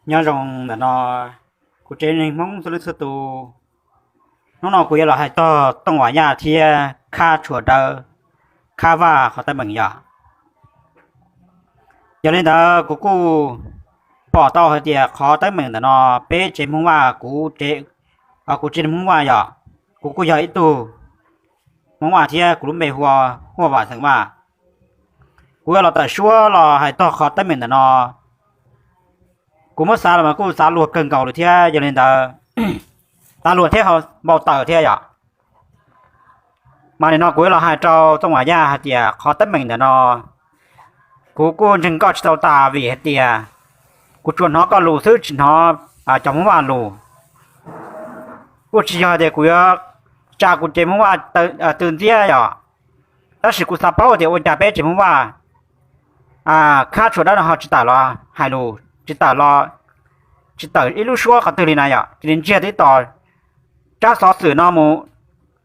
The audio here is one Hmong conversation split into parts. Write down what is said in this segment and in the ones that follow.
Nyob zoo ntawm no kuv tsev neeg Hmoob txhua leej txhua tus. Hnub no kuv yuav los hais txog Tooj Vam Yaj thiab Khab Tshuam Dawb, Khab Vaj qhov teeb meem yom. Yog li ntawd kuv kuj pom tau hais tias qhov teeb meem ntawm no peb tsev Hmoob Vaj, kuv tsev, kuv tsev neeg Hmoob Vaj yom, kuv kuj yog ib tug Hmoob Vaj thiab kuv lub npe hu ua Huaj Vam Xeem Vaj. Kuv yuav los tawm suab los hais txog qhov teeb meem ntawm no. Kuv muab xav los mas kuj xav luag kawg nkaus li thiab, yog li ntawd xav luag thiab ho npau taws thiab yom. Mas nim no kuv yuav los hais rau Tooj Vam Yaj hais tias qhov teeb meem ntawm no kuv kuj ntseeg koj tsis tau tas vim hais tias kuv tsuas hnov koj lus xwb tsis hnov cov Hmoob Vaj lus. Kuj tsis yog tias kuv yuav tsa kuv tsev Hmoob Vaj tw ntxiab yom, tab sis kuv xav paub tias ua cas peb tsev Hmoob Vaj Khab Tshuam Dawb no ho tsis tawm los hais lus, tsis tawm los, tsis tawm ib lub suab qhov twg li na yom, cia li ntsiag tib tos tsab xov xwm no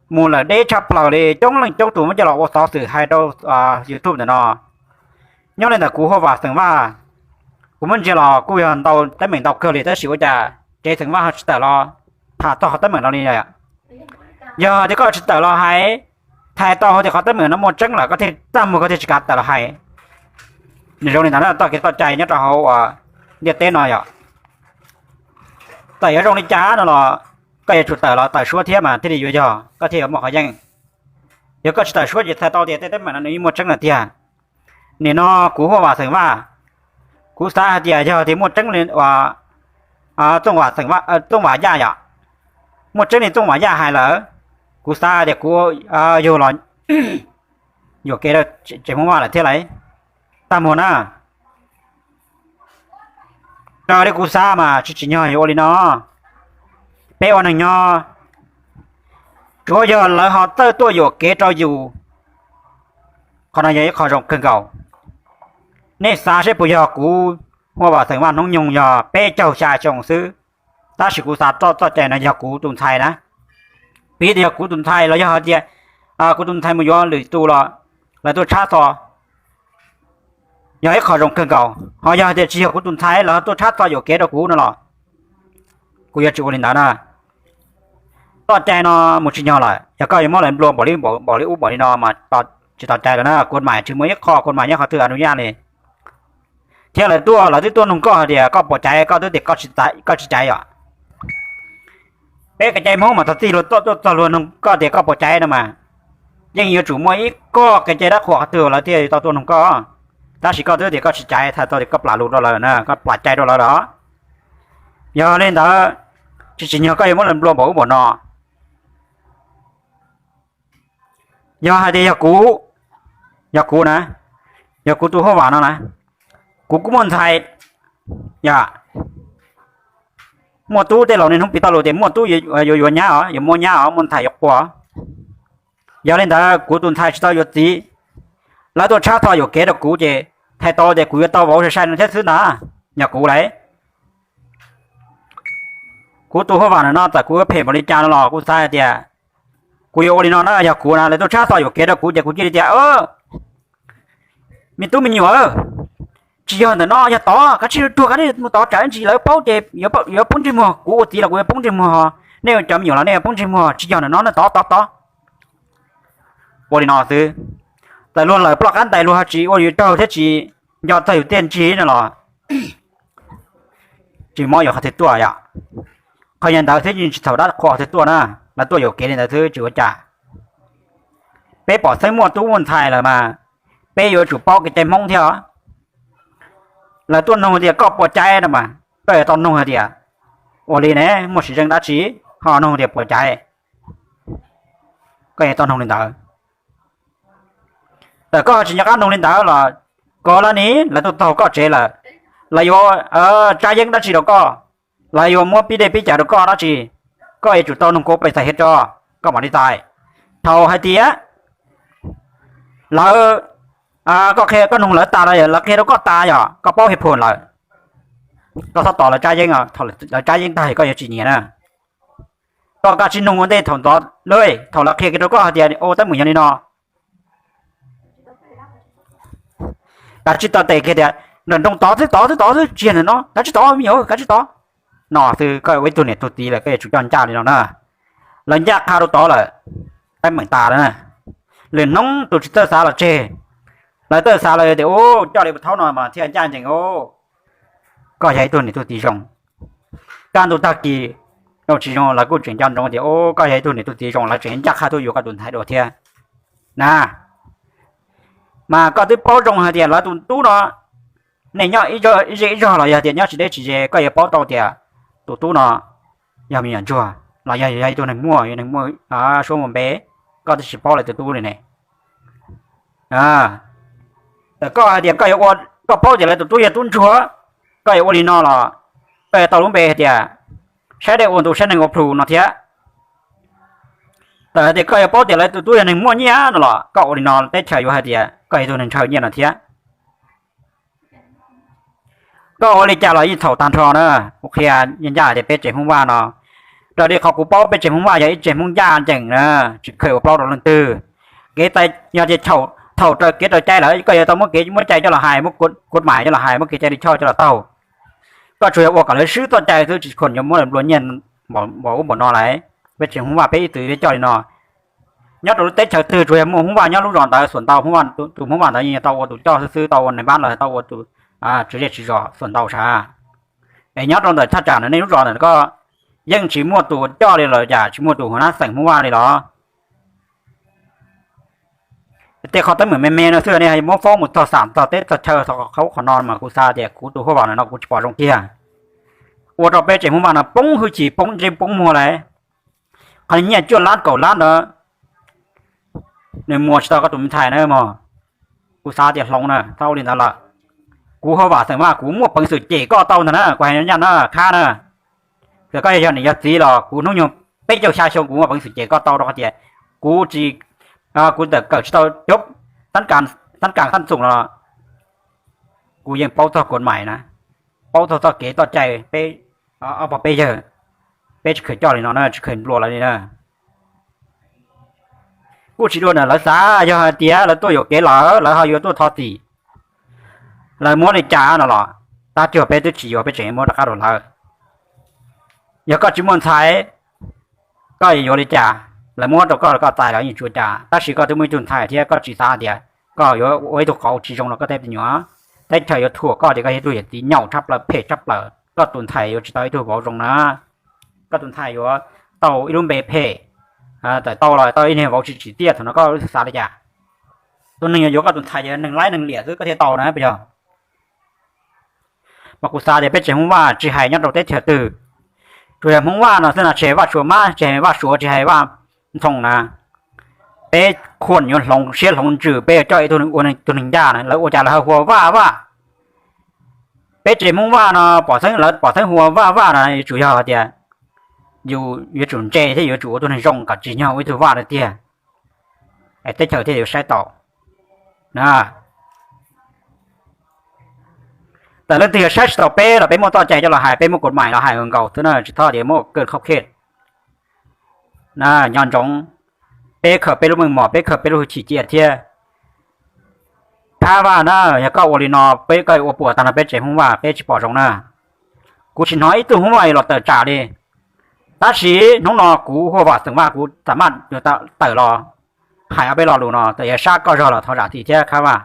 mus lawm deb tshaj plaws li, coob leej coob tus muab coj los ua xov xwm hais rau YouTube ntawm no. Nyob li ntawm kuv Huaj Vam Xeem Vaj, kuv muab ntsia los kuj yog ntau teeb meem ntau kawg li, tab sis ua cas tsev Xeem Vaj ho tsis tawm los tham txog qhov teeb meem no li. Yog tias koj tsis tawm los hais, thaij tau hais tias qhov teeb meem no muaj tseeb lawm koj thiaj txaj muag koj thiaj tsis kav tawm los hais. Nws zoo li ntawd na, txoj kev txoj cai nyob rau hauv ntiaj teb no yom. Txawm yuav zoo li cas no los koj yuav tsum tawm los tawm suab thiab mas thiaj li yuav yog koj thiaj yuav muaj qhov yeej. Yog koj tsis tawm suab ces thaij tau tias tej teeb meem no nws yeej muaj tseeb lawm tiag. Nim no kuv Huaj Vam Xeem Vaj, kuv xav hais tias yog tias muaj tseeb li Txooj Vam Yaj yom, muaj tseeb li Txooj Vam Yaj hais lawm, kuv xav tias kuv yug los yuam kev rau tsev Hmoob Vaj lawm thiab lauj. Txaj muag na. Raws li kuv xav mas tsis tsim nyog yuav ua li no. Peb ua neeg nyob, tsuav yog lawv ho txawj tuaj yuam kev rau yus, qhov no yog ib qho zoo kawg nkaus. Nej xav seb puas yog kuv Huaj Vam Xeem Vaj hnub nyoog yog peb caug xya xyoo xwb, tab sis kuv xav txoj cai no yog kuv tus ntxhais na. Piv tias yog kuv tus ntxhais los yog hais tias kuv tus ntxhais mus yuav lwm tus los lawv tuaj tshab txo, yog ib qho zoo kawg nkaus. Ho yog hais tias tsis yog kuv tus ntxhais los tuaj tshab txo yuam kev rau kuv no los kuv yuav tsis ua li ntawd na. Txoj cai no mus tsis nyog lawm, yog koj yuav muab lawv nplua npaum li ub npaum li no mas tsis tau cai lawm na. Kuv mam tsis muaj ib qho kuv mam nyob qhov twg a nus yaj li. Thiab lawv tuaj, lawv twb tuaj nug koj hais tias koj puas caiv, koj twb tias koj tsis caiv yom. Peb kev cai Hmoob mas txog txij luag tuaj txog luag nug koj tias koj puas caiv no mas, yeej yuav tsum muaj ib qho kev cai dab qhuas qhov twg lawv thiaj tau tuaj nug koj. Tab sis koj twb tias koj tsis caiv, thaij tau tias koj plam lus rau lawv na, koj plam cai rau lawv lawm. Yog li ntawd, tsis tsim nyog koj yuav muab lawv nplua npaum ub npaum no. Yog hais tias yog kuv, yog kuv na, yog kuv tus Huaj Vam no na, kuv kuj muaj ntxhais, yog muaj tub, tej laus niaj hnub piv txoj lus tias muaj tub yuav yuav nyab os, yuav muab nyab os, muaj ntxhais yuav quas. Yog li ntawd kuv tus ntxhais tsis tau yuav txiv, lawv tuaj tshab txo yuam kev rau kuv ces thaij tau tias kuv yuav tau vauv sai sai no thiab xwb ntag. Yog kuv lawm, kuv tus Huaj Vam no txawm kuv yuav phem npaum li cas no los kuv xav hais tias kuv yuav ua li no na, yog kuv na, lawv tuaj tshab txo yuam kev rau kuv ces kuv cia li tias, me tub me nyuam, tsis yog ntawm no, yog tod, kav tsij tuag, kav tsij mus tod tsam ntsis lawv paub ces yuav poob ntsej muag, kuv ua txiv los kuv yuav poob ntsej muag, nej cov me nyuam los nej yuav poob ntsej muag, tsis yog ntawm no na, tod tod tod. Ua li no xwb, txawm luag lawm ploj qab ntais luag ho tsis ua yus raug thiab tsis nco txog yus tiaj ntsig no los tsis mob yuav qhov twg tuaj yom. Qhov yog ntawd xwb yeej tsis txhaum dab qhuas qhov twg tuaj na, lawv tuaj yuam kev li ntawd xwb tsis ua cas. Peb pom xeeb muaj tub muaj ntxhais lawm mas peb yuav tsum paub kev cai Hmoob thiab os. Lawv tuaj nug tias koj puas caiv no mas koj yuav tau nug hais tias, ua li ne, muaj siv zeej dab tsi ho nug tias puas caiv, koj yuav tau nug li ntawd. Txawm koj tsis nco qab nug li ntawd los kov lawv ni, lawv tuaj taug koj tsev lawm, lawv yuav tsab yeeb dab tsi rau koj, lawv yuav muab pib dej pib cawv rau koj dab tsi, koj yuav tsum tau nug kuv pes xav hiav tso, koj mam li txais. Thaum hais tias lawv, koj qhia, koj nug lawv tas los lawv qhia rau koj tas yog koj paub hiav phuam lawm, koj txhob tos lawv tsab yeeb, thaum lawv tsab yeeb tag koj yuav tsis nyiam na. Koj kav tsij nug ua ntej thaum ntxov lawm, thaum lawv qhia kiag rau koj hais tias ua teeb meem yog li no, kav tsij tau tes kiag tias Nram nroog tod xwb, tod xwb, tod xwb, tsis yog ntawm no, kav tsij tod me nyuam, kav tsij tod. No xwb koj ua ib tug niam tug txiv lawm koj yuav tsum coj ncaj li no na. Lawv ncaj qha rau tod lawm, teeb meem tas lawm na. Lwm hnub tus tsis txawj xav los tseg, lawv txawj xav lawv tias, u, coj li puas thaub no mas thiaj ncaj ncees u. Koj yog ib tug niam tug txiv zoo, kaj ntug tag kis zoo tsis zoo lawv kuj tseem nco ntsoov tias, u, koj yog ib tug niam tug txiv zoo, lawv tseem ncaj qha tuaj yuav koj tus ntxhais dua thiab na. Mas koj twb paub zoo hais tias lawv tus tub no, nej nyob ib zej ib zog los yog tias nyob tsis deb tsis ze koj yuav paub tau tias tus tub no yog me nyuam ntsuag los yog yog ib tug neeg muaj, yog neeg muaj suab muaj npe, koj twb tsis paub lawv tus tub li ne. Txawm koj hais tias koj yuav ua, koj paub tias lawv tus tub yog tub ntsuag, koj yuav ua li no los koj yuav tau lub npe hais tias saib dej ua ntu saib neeg ua plhu no thiab. Txawm hais tias koj yuav paub tias lawv tus tub yog neeg muaj nyiaj no los koj ua li no teb chaws yuav hais tias koj yog tus neeg ntshaw nyiaj no thiab. Koj ua li cas los yeej txhaum tag nrho na. Kuv qhia ncaj ncaj tias peb tsev Hmoob Vaj no, raws li qhov kuv paub peb tsev Hmoob Vaj yog ib tsev Hmoob ncaj ncees na, tsis kheev ua plaub rau leej twg. Kev, yog tias thaum raws kev raws cai lawm koj yuav tau muab kev muab cai coj los hais, muab kuv maim coj los hais, muab kev cai li choj coj los taug. Koj tsuas yog ua kom lawv swb txoj cai xwb, tsis khoom yuav muab nplua nyiaj npaum ub npaum no lawm. Peb tsev Hmoob Vaj peb ib txwm peb coj li no. Nyob rau lub teb chaws twg tsuas yog muaj Hmoob Vaj nyob lub zos ntawd xuas ntau, tus Hmoob Vaj ntawd yeej tau ua tus coj xwb xwb, tau ua nais npab los tau ua tus tswv zej tswv zos xuas ntau sav. Es nyob rau ntawm thaj tsam ntawm nej lub zos ntawm koj yeej tsis muaj tus coj li los cas, tsis muaj tus hu nab xeem Hmoob Vaj li los? Tej qhov teeb meem me me no xwb nej muab foob mus txog xam txog teb txog chaw txog qhov ub qhov no mas kuv xav tias kuv tus huaj vam no kuv tsis pom zoo kiag. Ua rau peb tsev Hmoob Vaj no poob hwj chim poob ntsej poob muag lawm. Qhov nyiaj cuaj lab kaum lab ntawd nws muas tsis tau koj tus me ntxhais na mog. Kuv xav tias hloov na, txhob ua li ntawd lawm. Kuv huaj vam xeem Vaj kuv muaj peev xwm cem koj tau ntag na, kuv hais ncaj na khab na. Txawm koj yog niam yog txiv los kuv hnub nyoog peb caug xya xyoo kuv muaj peev xwm cem koj tau rau qhov tias kuv tsis, kuv tawm kawm tsis tau cov tab kas tab txoom los kuv yeej paub txog kuv maim na, paub txog txoj kev txoj cai peb ob pog peb yawg, peb tsis kheev coj li no na, tsis kheev nplua lawv li na. Kuj tsis dua ntawm lawv xav, yog hais tias lawv tuaj yuam kev lawm lawv ho yuav tuaj thov txim, lawv muab li cas no los tag cuag peb twb tsis yuav, peb tseem muab rov qab rau lawv. Yog koj tsis muaj ntxhais, koj yuav yuav li cas? Lawv muab rau koj los koj txais los yeej tsis ua cas, tab sis koj twb muaj ib tug ntxhais thiab koj tsis xav tias koj yuav ua ib tug qauv tsis zoo rau koj tej me nyuam, teb chaws yuav thuam koj tias koj yog ib tug yawm txiv nyaum tshaj plaws phem tshaj plaws, koj tus ntxhais yuav tsis tau ib tug vauv zoo na. Koj tus ntxhais yuav tau ib lub npe phem, tawm tau los tau ib niag vauv tsis tsim txiaj, thaum no koj xav li cas? Tus neeg yuav yuav koj tus ntxhais ces neeg laib neeg liam xwb koj thiaj tau na puas yog? Mas kuv xav tias peb tsev Hmoob Vaj tsis hais nyob rau teb chaws twg, tsuas yog Hmoob Vaj no xwb no, tsis hais Vaj Suav mab, tsis hais Vaj Suav, tsis hais Vaj Ntxhoo na, peb khuam yuav hloov siab hloov ntsws, peb yuav coj ib tug ua tus neeg ncaj na, lawv ua cas lawv ho hu ua Vaj Vaj. Peb tsev Hmoob Vaj no pom xeeb lawv pom xeeb hu ua Vaj Vaj no yuav tsum yog hais tias yus yuav tsum ntse thiab yuav tsum ua tus neeg zoo kom tsim nyog ua ib tug Vaj tiag tiag, teb chaws thiaj yuav saib tau na. Txawm leej twg yuav saib tsis tau peb los peb muaj txoj cai coj los hais, peb muaj kuv maim los hais nkaus xwb na, tsis txhob tias muaj kawg khauj khej. Nyob ntsoov, peb khaws peb lub meej mom, peb khaws peb lub hwj chim cia thiab. Khab Vaj na, yog koj ua li no peb, koj ua puas tag nrho peb tsev Hmoob Vaj, peb tsis pom zoo na. Kuv tsis hnov ib tug Hmoob Vaj los tawm tsam li, tab sis hnub no kuv huaj vam xeem Vaj kuv xam maj yuav tawm los hais ob peb lo lus no, txawm yog sab koj zog los thov zam txim thiab Khab Vaj.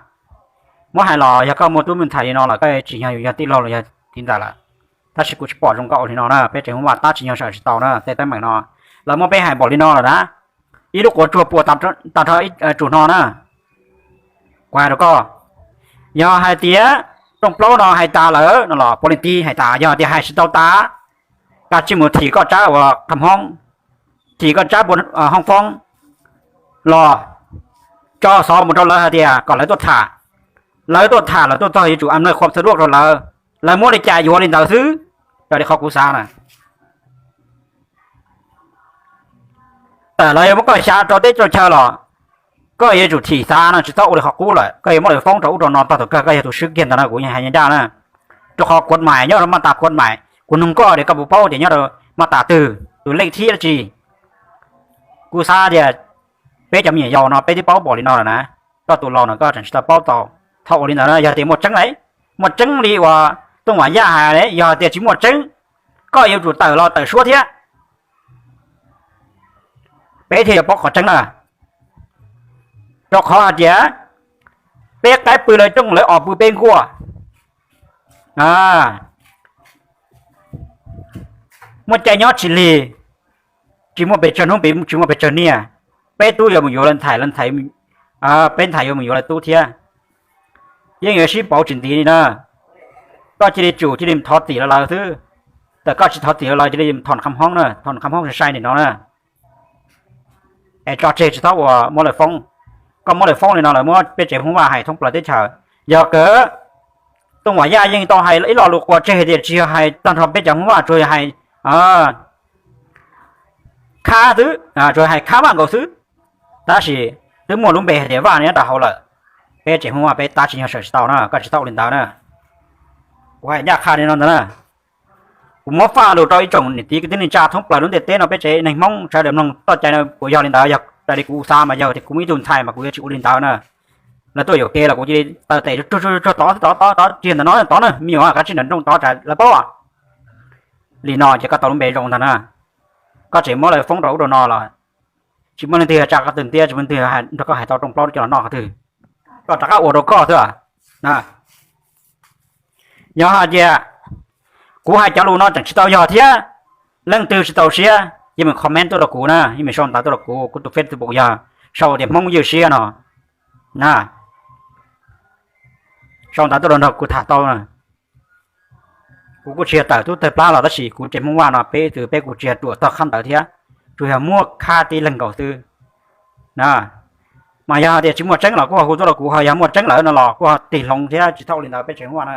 Muab hais los yog koj muaj tub muaj ntxhais li no los koj tsis yog yus yog tij laug los yog txiv ntxawm lawm. Tab sis kuv tsis pom zoo koj ua li no na, peb tsev Hmoob Vaj tab tsis yog sawm tsis tau na, tej teeb meem no lawv muab peb hais npaum li no lawm na, ib lub quav tsuag puas tag nrho tsuas no na. Kuv hais rau koj, yog hais tias rooj plaub no hais tas lawm no los puav leej tib hais tas, yog tias hais tsis tau tas, koj tsij mus thim koj tsab uas qhov hoob, thim koj tsab hoob foob los tso xov mus rau lawv hais tias kom lawv tuaj tham. Lawv tuaj tham, lawv tuaj txog yuav tsum am naj qhuam xa duaj rau lawv, lawv muab li cas yuav li ntawd xwb, raws li qhov kuv xav na. Txawm lawv yuav muab koj xya rau teb rau chaw los koj yuav tsum thim xav no, tsis txhob ua li qhov qub lawm, koj yuav muab lawv foob rau ub rau no tag thaum kawg koj yog tus swb kiag ntag no, kuv yeej hais ncaj ncaj na. Rau qhov kuv maim nyob rau maj tas kuv maim, kuv nug koj tias koj puas paub tias nyob rau maj tas twg, tus lej thib dab tsi. Kuv xav tias peb cov me nyuam yaus no peb twb paub npaum li no lawm na, koj tus laus no koj tseem tsis tau paub txaus, txhob ua li ntawd na, yog tias muaj tseeb lawm Muaj tseeb li uas Tooj Vam Yaj hais, yog tias tsis muaj tseeb, koj yuav tsum tawm los tawm suab thiab, peb thiaj yuav paub qhov tseeb na. Rau qhov hais tias peb qaib pw lawv rooj, lawv os pw peb nkuaj. Muaj caij nyob tsis lig, tsis muaj pes tsawg hnub, tsis muaj pes tsawg niaj, peb tub yuav mus yuav lawv ntxhais, lawv ntxhais, peb ntxhais yuav mus yuav lawv tub thiab. Yeej yuav sib pauv tsis ntiv li na. Koj cia li tsum, cia li thov txim rau lawv xwb. Thaum koj tsis thov txim rau lawv, cia li thom qhab hoob na, thom qhab hoob sai sai nim no na. Es tso tseg tsis txhob ua muab lawv foob. Koj muab lawv foob li no lawv muab peb tsev Hmoob Vaj hais thoob plaws teb chaws. Yog kawg, Tooj Vam Yaj yeej tau hais ib lo lus quas tseg tias tsis yog hais tag nrho peb cov Hmoob Vaj, tsuas yog hais khab xwb, tsuas hais khab Vaj nkaus xwb. Tab sis twb muaj lub npe hais tias Vaj nyob rau hauv lawm, peb tsev Hmoob Vaj peb tab tsis nyog sawm tsis tau na, koj tsis txhob ua li ntawd na. Kuv hais ncaj qha li no ntag na. Kuv muab faj lus rau ib tsoom niam txiv kwv tij neej tsa thoob plaws lub ntiaj teb no, peb tsev neeg Hmoob sawv daws mloog txoj cai no puas yog li ntawd. Yog raws li kuv xav mas yog tias kuv muaj ib tug ntxhais mas kuv yuav tsis ua li ntawd na. Lawv tuaj yuam kev los kuv cia li taw tes tsuag tsuag tsuag tod tod tod tod, tsis ntawm no tod na, me nyuam kav tsij nram nrooj tod, lawv paub li no ces koj tau lub npe zoo ntag na. Koj tseem muab lawv foob rau ub rau no los tsis muaj leej twg tsa koj tw ntiab, tsis muaj leej twg nrog koj hais tau rooj plaub coj los noj qhov twg. Koj rov qab ua rau koj xwb. Yog hais tias kuv hais cov lus no tseem tsis tau yog thiab, leej twg tsis txaus siab yeej mus comment tuaj rau kuv na, yeej mus sau ntawv tuaj rau kuv, kuv tus Facebook yog sau tias Hmoob Ywj Siab no na. Sau ntawv tuaj rau nrog kuv tham tau. Kuv kuj tsis yog tawm tub tawg plab los tab sis kuv tsev Hmoob Vaj no peb txwv peb kuj tsis yog ruam tog qhab ntawd thiab, tsuas yog muaj khab tib leeg nkaus xwb na. Mas yog tias tsis muaj tseeb los kuj ho hu tuaj rau kuv, ho yog muaj tseeb lawm no los kuj ho tig hloov thiab, tsis txhob ua li ntawd peb tsev Hmoob Vaj na.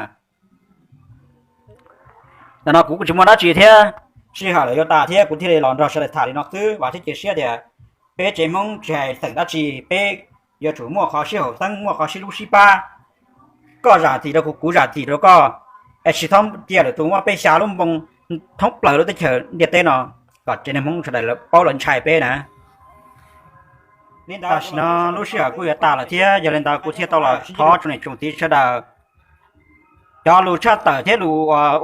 Ntawm no kuv kuj tsis muaj dab tsi thiab, sij hawm lawm yuav tas thiab kuv thiaj li los nrog sawv daws tham li no xwb. Vam thiab cia siab tias peb tsev Hmoob tsis hais xeem dab tsi, peb yuav tsum muaj qhov sib haum xeeb, muaj qhov sib hlub sib pab. Koj zam txim rau kuv, kuv zam txim rau koj, es tsis txhob cia lwm tus muab peb xya lub npoo thoob plaws lub teb chaws ntiaj teb no kom tsev neeg Hmoob sawv daws paub lawv ntshai peb na. Tam sim no lub sij hawm kuj yuav tas lawm thiab, yog li ntawd kuv thiaj tau los thov tsoom niam tsoom txiv sawv daws, cov lus tshaj tawm thiab lus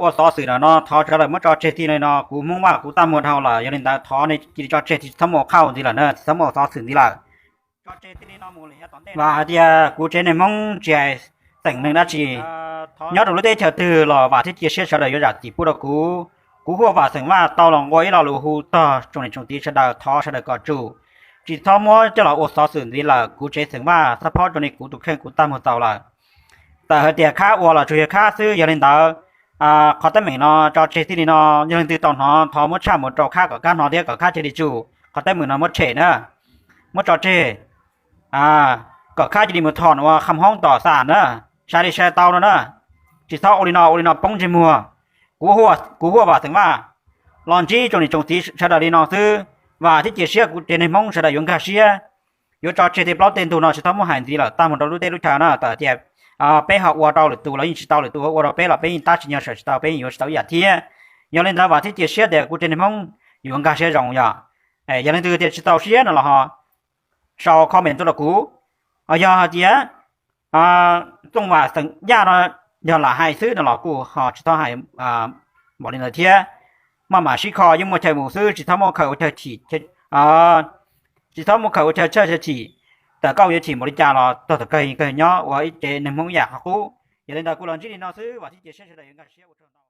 ua xov xwm no no thov sawv daws muab tso tseg tij li no. Kuv Hmoob Vaj kuv tag muag dhau lawm, yog li ntawd thov nej cia li tso tseg, tsis txhob muaj qhauj ntxiv lawm na, tsis txhob muaj xov xwm ntxiv lawm. Vam hais tias kuv tsev neeg Hmoob tsis hais xeem neeg dab tsi, nyob rau lub teb chaws twg los vam thiab cia siab sawv daws yuav zam txim pub rau kuv. Kuv Huaj Vam xeem Vaj tau los nqua ib lo lus hu txog tsoom niam tsoom txiv sawv daws, thov sawv daws kom tsum, tsis txhob muab coj los ua xov xwm ntxiv lawm. Kuv tsev xeem Vaj xab phob rau nej, kuv tus kheej kuv tag muag txaus lawm. Txawm hais tias khab ua los tsuas yog khab xwb, yog li ntawd qhov teeb meem no tso tseg tij li no. Yog leej twg tau hnov thov muab tshaj mus rau khab kom khab hnov thiab kom khab cia li tsum. Qhov teeb meem no muab tshem na, muab tso tseg, kom khab cia li mus thom ua qham hoob tom xam na, sai li sai tau no na. Tsis txhob ua li no, ua li no poob ntsej muag. Kuv Huaj Vam xeem Vaj los ntsib tsoom niam tsoom txiv sawv daws li no xwb, vam thiab cia siab kuv tsev neeg Hmoob sawv daws yuav nkag siab, yuav tso tseg tej plaub tej ntug no, tsis txhob muab hais ntxiv lawm, tag mus rau lub teb lub chaw na. Txawm tias peb ho ua rau lwm tus los yeej tsis tau, lwm tus ua rau peb los peb yeej tab tsis nyog sawm tsis tau, peb yeej yuav tsis tau ib yam thiab. Yog li ntawd vam thiab cia siab tias kuv tsev neeg Hmoob yuav nkag siab zoo yog. Yog leej twg tias tsis txaus siab no los ho sau comment tuaj rau kuv. Yog hais tias Txooj Vam xeem Yaj no yog lam hais xwb no los kuj ho tsis txhob hais npaum li ntawd thiab. Maj mam sib kho yeej muaj chaw mus xwb, tsis txhob muaj khaws ua chaw chim, tsis txhob muaj khaws ua chaw tshaj chaw chim. Txawm koj yuav chim npaum li cas los txog thaum kawg kawg nyob ua ib tsev neeg Hmoob ib yam qhov qub. Yog li ntawd kuv los ntsib li no xwb, vam thiab cia siab sawv daws yuav nkag siab ua tsaug ntau.